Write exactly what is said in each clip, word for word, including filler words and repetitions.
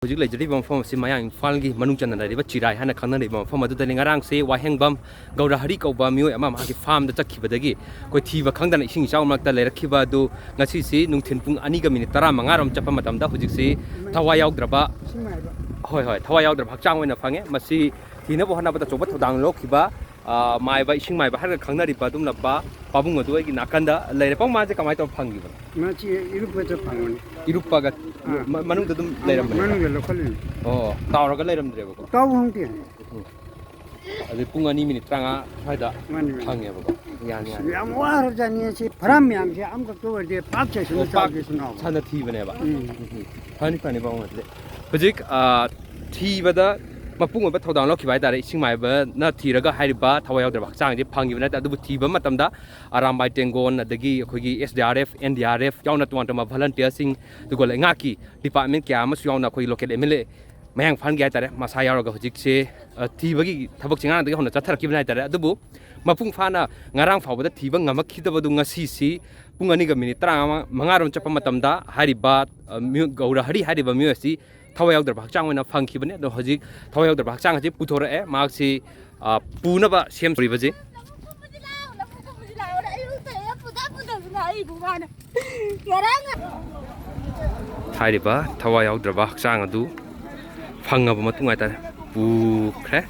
ꯍꯧꯖꯤꯛ ꯂꯩꯖꯔꯤꯕ ꯃꯐꯝ ꯑꯁꯤ ꯃꯌꯥꯡ ꯏꯝꯐꯥꯜꯒꯤ ꯃꯅꯨꯡ ꯆꯟꯅ ꯂꯩꯔꯤꯕ ꯆꯤꯔꯥꯏ ꯍꯥꯏꯅ ꯈꯪꯅꯔꯤꯕ ꯃꯐꯝ ꯑꯗꯨꯗꯅꯤ꯫ ꯉꯔꯥꯡꯁꯦ ꯋꯥꯍꯦꯡꯕꯝ ꯒꯧꯔꯍꯔꯤ ꯀꯧꯕ ꯃꯤꯑꯣꯏ ꯑꯃ ꯃꯍꯥꯛꯀꯤ ꯐꯥꯔꯝꯗ ꯆꯠꯈꯤꯕꯗꯒꯤ ꯑꯩꯈꯣꯏ ꯊꯤꯕ ꯈꯪꯗꯅ ꯏꯁꯤꯡ ꯏꯆꯥꯎ ꯃꯔꯛꯇ ꯂꯩꯔꯛꯈꯤꯕ ꯑꯗꯨ ꯉꯁꯤꯁꯤ ꯅꯨꯡꯊꯤꯜ ꯄꯨꯡ ꯑꯅꯤꯒ ꯃꯤꯅꯤꯠ ꯇꯔꯥꯃꯉꯥ ꯔꯣꯝ ꯆꯠꯄ ꯃꯇꯝꯗ ꯍꯧꯖꯤꯛꯁꯤ ꯊꯋꯥꯏ ꯌꯥꯎꯗ꯭ꯔꯕ, ꯏꯁꯤꯡ ꯃꯥꯏꯕ꯫ ꯍꯣꯏ, ꯍꯣꯏ, ꯊꯋꯥꯏ ꯌꯥꯎꯗ꯭ꯔꯕ ꯍꯛꯆꯥꯡ ꯑꯣꯏꯅ ꯐꯪꯉꯦ꯫ ꯃꯁꯤ ꯊꯤꯅꯕ ꯍꯣꯠꯅꯕꯗ ꯑꯆꯧꯕ ꯊꯧꯗꯥꯡ ꯂꯧꯈꯤꯕ, ꯑ, ꯃꯥꯏꯕ, ꯏꯁꯤꯡ ꯃꯥꯏꯕ ꯍꯥꯏꯔꯒ ꯈꯪꯅꯔꯤꯕ ꯑꯗꯨꯒꯨꯝꯂꯕ ꯄꯥꯕꯨꯡ ꯑꯗꯨ ꯑꯩꯒꯤ ꯅꯥꯀꯟꯗ ꯂꯩꯔꯦ꯫ ꯄꯥꯕꯨꯡ, ꯃꯥꯁꯦ ꯀꯃꯥꯏꯅ ꯇꯧꯔ ꯐꯪꯈꯤꯕꯅꯣ? ꯃꯁꯤ ꯏꯔꯨꯞꯄꯗ ꯐꯪꯕꯅꯤ꯫ ꯏꯔꯨꯞꯄꯒ ꯑꯥ꯫ ꯃ-, ꯃꯅꯨꯡꯗ ꯑꯗꯨꯝ ꯑꯥ, ꯂꯩꯔꯝꯕꯅꯦ? ꯃꯅꯨꯡꯗ ꯂꯧꯈꯠꯂꯤꯅꯤ꯫ ꯑꯣ, ꯇꯥꯎꯔꯒ ꯂꯩꯔꯝꯗ꯭ꯔꯦꯕꯀꯣ? ꯇꯥꯎꯕ ꯈꯪꯗꯦ꯫ ꯎꯝ꯫ ꯑꯗꯩ ꯄꯨꯡ ꯑꯅꯤ ꯃꯤꯅꯤꯠ ꯇꯔꯥꯃꯉꯥ ꯁ꯭ꯋꯥꯏꯗ ꯃꯥꯅꯤ, ꯃꯥꯅꯤ꯫ ꯐꯪꯉꯦꯕꯀꯣ꯫ ꯌꯥꯅꯤ, ꯌꯥꯅꯤ꯫ ꯌꯥꯝ ꯋꯥꯔꯖꯥꯠꯅꯤ ꯁꯤ ꯐꯥꯔꯝ ꯃꯌꯥꯝꯁꯦ ꯑꯃꯈꯛꯇ ꯑꯣꯏꯔꯗꯤ ꯄꯥꯛ ꯆꯥꯏꯁꯤꯟꯅ ꯑꯣ, ꯄꯥꯛ ꯆꯥꯎꯒꯦꯁꯨ ꯅꯥꯎꯕ꯫ ꯁꯥꯟꯅ ꯊꯤꯕꯅꯦꯕ꯫ ꯎꯝ꯫ ꯎꯝ, ꯎꯝ꯫ ꯐꯅꯤ, ꯐꯅꯤ, ꯄꯥꯕꯨꯡ ꯑꯗꯨꯗꯤ꯫ ꯍꯧꯖꯤꯛ, ꯑ, ꯊꯤꯕꯗ ꯃꯄꯨꯡ ꯑꯣꯏꯕ ꯊꯧꯗꯥꯡ ꯂꯧꯈꯤꯕ ꯍꯥꯏꯇꯥꯔꯦ꯫ ꯏꯁꯤꯡ ꯃꯥꯏꯕꯅ ꯊꯤꯔꯒ ꯍꯥꯏꯔꯤꯕ ꯊꯋꯥꯏ ꯌꯥꯎꯗ꯭ꯔꯕ ꯍꯛꯆꯥꯡꯁꯦ ꯐꯪꯈꯤꯕ ꯅꯠꯇꯦ꯫ ꯑꯗꯨꯕꯨ ꯊꯤꯕ ꯃꯇꯝꯗ ꯑꯔꯥꯝꯕꯥꯏ ꯇꯦꯡꯒꯣꯟ, ꯑꯗꯒꯤ ꯑꯩꯈꯣꯏꯒꯤ S D R F, N D R F ꯌꯥꯎꯅ ꯇꯣꯉꯥꯟ ꯇꯣꯉꯥꯟꯕ volunteerꯁꯤꯡ, ꯑꯗꯨꯒ ꯂꯩꯉꯥꯛꯀꯤ department ꯀꯌꯥ ꯑꯃꯁꯨ ꯌꯥꯎꯅ ꯑꯩꯈꯣꯏꯒꯤ local M L A ꯃꯌꯥꯡ ꯏꯝꯐꯥꯜꯒꯤ ꯍꯥꯏꯇꯥꯔꯦ, ꯃꯁꯥ ꯌꯥꯎꯔꯒ ꯍꯧꯖꯤꯛꯁꯦ, ꯑ, ꯊꯤꯕꯒꯤ ꯊꯕꯛꯁꯦ ꯉꯔꯥꯡꯗꯒꯤ ꯍꯧꯅ ꯆꯠꯊꯔꯛꯈꯤꯕꯅꯤ ꯍꯥꯏꯇꯥꯔꯦ꯫ ꯑꯗꯨꯕꯨ ꯃꯄꯨꯡ ꯐꯥꯅ ꯉꯔꯥꯡ ꯐꯥꯎꯕꯗ ꯊꯤꯕ ꯉꯝꯃꯛꯈꯤꯗꯕꯗꯨ ꯉꯁꯤꯁꯤ ꯄꯨꯡ ꯑꯅꯤꯒ ꯃꯤꯅꯤꯠ ꯇꯔꯥꯃꯉꯥ ꯔꯣꯝ ꯆꯠꯄ ꯃꯇꯝꯗ ꯍꯥꯏꯔꯤꯕ, ꯑ, ꯃꯤꯑꯣ-, ꯒꯧꯔ ꯍꯔꯤ ꯍꯥꯏꯔꯤꯕ ꯃꯤꯑꯣꯏ ꯑꯁꯤ ꯊꯋꯥꯏ ꯌꯥꯎꯗ꯭ꯔꯕ ꯍꯛꯆꯥꯡ ꯑꯣꯏꯅ ꯐꯪꯈꯤꯕꯅꯤ꯫ ꯑꯗꯣ ꯍꯧꯖꯤꯛ ꯊꯋꯥꯏ ꯌꯥꯎꯗ꯭ꯔꯕ ꯍꯛꯆꯥꯡ ꯑꯁꯤ ꯄꯨꯊꯣꯔꯛꯑꯦ꯫ ꯃꯍꯥꯛꯁꯤ, ꯑ, ꯄꯨꯅꯕ ꯁꯦꯝ ꯁꯥꯔꯤꯕꯁꯤ꯫ ꯉꯔꯥꯡ ꯍꯥꯏꯔꯤꯕ ꯊꯋꯥꯏ ꯌꯥꯎꯗ꯭ꯔꯕ ꯍꯛꯆꯥꯡ ꯑꯗꯨ ꯐꯪꯉꯕ ꯃꯇꯨꯡ ꯍꯥꯏꯇꯥꯔꯦ, ꯄꯨꯈ꯭ꯔꯦ꯫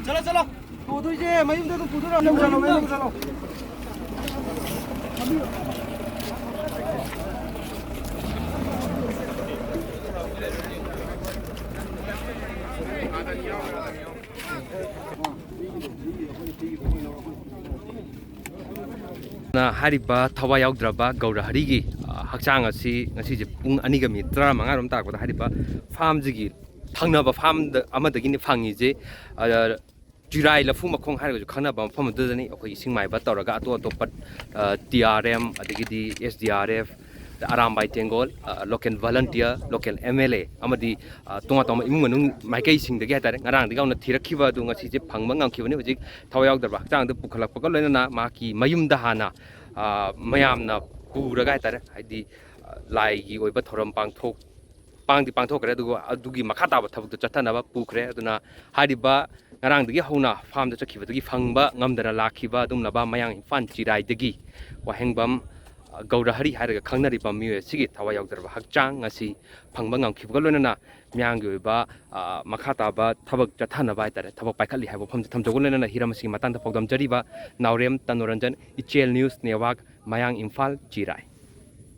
ꯆꯠꯂꯣ, ꯆꯠꯂꯣ꯫ ꯄꯨꯗꯣꯏꯁꯦ ꯃꯌꯨꯝꯗ ꯑꯗꯨꯝ ꯄꯨꯗꯣꯏꯔꯣ? ꯃꯌꯨꯝꯗ ꯆꯠꯂꯣ, ꯃꯌꯨꯝꯗ ꯆꯠꯂꯣ꯫ ꯅ ꯍꯥꯏꯔꯤꯕ ꯊꯋꯥꯏ ꯌꯥꯎꯗ꯭ꯔꯕ ꯒꯧꯔ ꯍꯔꯤꯒꯤ, ꯑ, ꯍꯛꯆꯥꯡ ꯑꯁꯤ ꯉꯁꯤꯁꯦ ꯄꯨꯡ ꯑꯅꯤꯒ ꯃꯤꯅꯤꯠ ꯇꯔꯥꯃꯉꯥ ꯔꯣꯝ ꯇꯥꯔꯛꯄꯗ ꯍꯥꯏꯔꯤꯕ ꯐꯥꯔꯝꯁꯤꯒꯤ ꯊꯪꯅꯕ ꯐꯥꯔꯝꯗ ꯑꯃꯗꯒꯤꯅꯤ ꯐꯪꯉꯤꯁꯦ꯫ ꯑ, ꯆꯤꯔꯥꯏ ꯂꯐꯨ ꯃꯈꯣꯡ ꯍꯥꯏꯔꯒꯁꯨ ꯈꯪꯅꯕ ꯃꯐꯝ ꯑꯗꯨꯗꯅꯤ꯫ ꯑꯩꯈꯣꯏ ꯏꯁꯤꯡ ꯃꯥꯏꯕ ꯇꯧꯔꯒ ꯑꯇꯣꯞ ꯑꯇꯣꯞꯄ, ꯑ, T R M, ꯑꯗꯒꯤꯗꯤ S D R F, Arambai ꯇꯦꯡꯒꯣꯜ, ꯑ, local volunteer, local M L A ꯑꯃꯗꯤ, ꯑ, ꯇꯣꯉꯥꯟ ꯇꯣꯉꯥꯟꯕ ꯏꯃꯨꯡ ꯃꯅꯨꯡ ꯃꯥꯏꯀꯩꯁꯤꯡꯗꯒꯤ ꯍꯥꯏꯇꯥꯔꯦ, ꯉꯔꯥꯡꯗꯒꯤ ꯍꯧꯅ ꯊꯤꯔꯛꯈꯤꯕ ꯑꯗꯨ ꯉꯁꯤꯁꯦ ꯐꯪꯕ ꯉꯝꯈꯤꯕꯅꯤ꯫ ꯍꯧꯖꯤꯛ ꯊꯋꯥꯏ ꯌꯥꯎꯗ꯭ꯔꯕ ꯍꯛꯆꯥꯡꯗ ꯄꯨꯈꯠꯂꯛꯄꯒ ꯂꯣꯏꯅꯅ ꯃꯍꯥꯛꯀꯤ ꯃꯌꯨꯝꯗ ꯍꯥꯟꯅ, ꯑ, ꯃꯌꯥꯝꯅ ꯄꯨꯔꯒ ꯍꯥꯏꯇꯥꯔꯦ, ꯍꯥꯏꯗꯤ, ꯑ, ꯂꯥꯏꯒꯤ ꯑꯣꯏꯕ ꯊꯧꯔꯝ ꯄꯥꯡꯊꯣꯛ ꯄꯥꯡꯗꯤ ꯄꯥꯡꯊꯣꯛꯈ꯭ꯔꯦ, ꯑꯗꯨꯒ ꯑꯗꯨꯒꯤ ꯃꯈꯥ ꯇꯥꯕ ꯊꯕꯛꯇꯨ ꯆꯠꯊꯅꯕ ꯄꯨꯈ꯭ꯔꯦ꯫ ꯑꯗꯨꯅ ꯍꯥꯏꯔꯤꯕ ꯉꯔꯥꯡꯗꯒꯤ ꯍꯧꯅ ꯐꯥꯔꯝꯗ ꯆꯠꯈꯤꯕꯗꯒꯤ ꯐꯪꯕ ꯉꯝꯗꯅ ꯂꯥꯛꯈꯤꯕ ꯑꯗꯨꯒꯨꯝꯂꯕ ꯃꯌꯥꯡ ꯏꯝꯐꯥꯜ ꯆꯤꯔꯥꯏꯗꯒꯤ ꯋꯥꯍꯦꯡꯕꯝ, ꯑ, ꯒꯧꯔꯍꯔꯤ ꯍꯥꯏꯔꯒ ꯈꯪꯅꯔꯤꯕ ꯃꯤꯑꯣꯏ ꯑꯁꯤꯒꯤ ꯊꯋꯥꯏ ꯌꯥꯎꯖꯔꯕ ꯍꯛꯆꯥꯡ ꯉꯁꯤ ꯐꯪꯕ ꯉꯝꯈꯤꯕꯒ ꯂꯣꯏꯅꯅ ꯃꯤꯌꯥꯝꯒꯤ ꯑꯣꯏꯕ, ꯑ, ꯃꯈꯥ ꯇꯥꯕ ꯊꯕꯛ ꯆꯠꯊꯅꯕ ꯍꯥꯏꯇꯥꯔꯦ, ꯊꯕꯛ ꯄꯥꯏꯈꯠꯂꯤ ꯍꯥꯏꯕ ꯋꯥꯐꯝꯁꯦ ꯊꯝꯖꯧꯕꯒ ꯂꯣꯏꯅꯅ ꯍꯤꯔꯝ ꯑꯁꯤꯒꯤ ꯃꯇꯥꯡꯗ ꯄꯥꯎꯗꯝꯖꯔꯤꯕ ꯅꯥꯎꯔꯦꯝ ꯇꯅꯨꯔꯟꯖꯟ, ꯏꯆꯦꯜ ꯅ꯭ꯌꯨꯁ ꯅꯦꯠꯋꯥꯔꯛ, ꯃꯌꯥꯡ ꯏꯝꯐꯥꯜ ꯆꯤꯔꯥꯏ꯫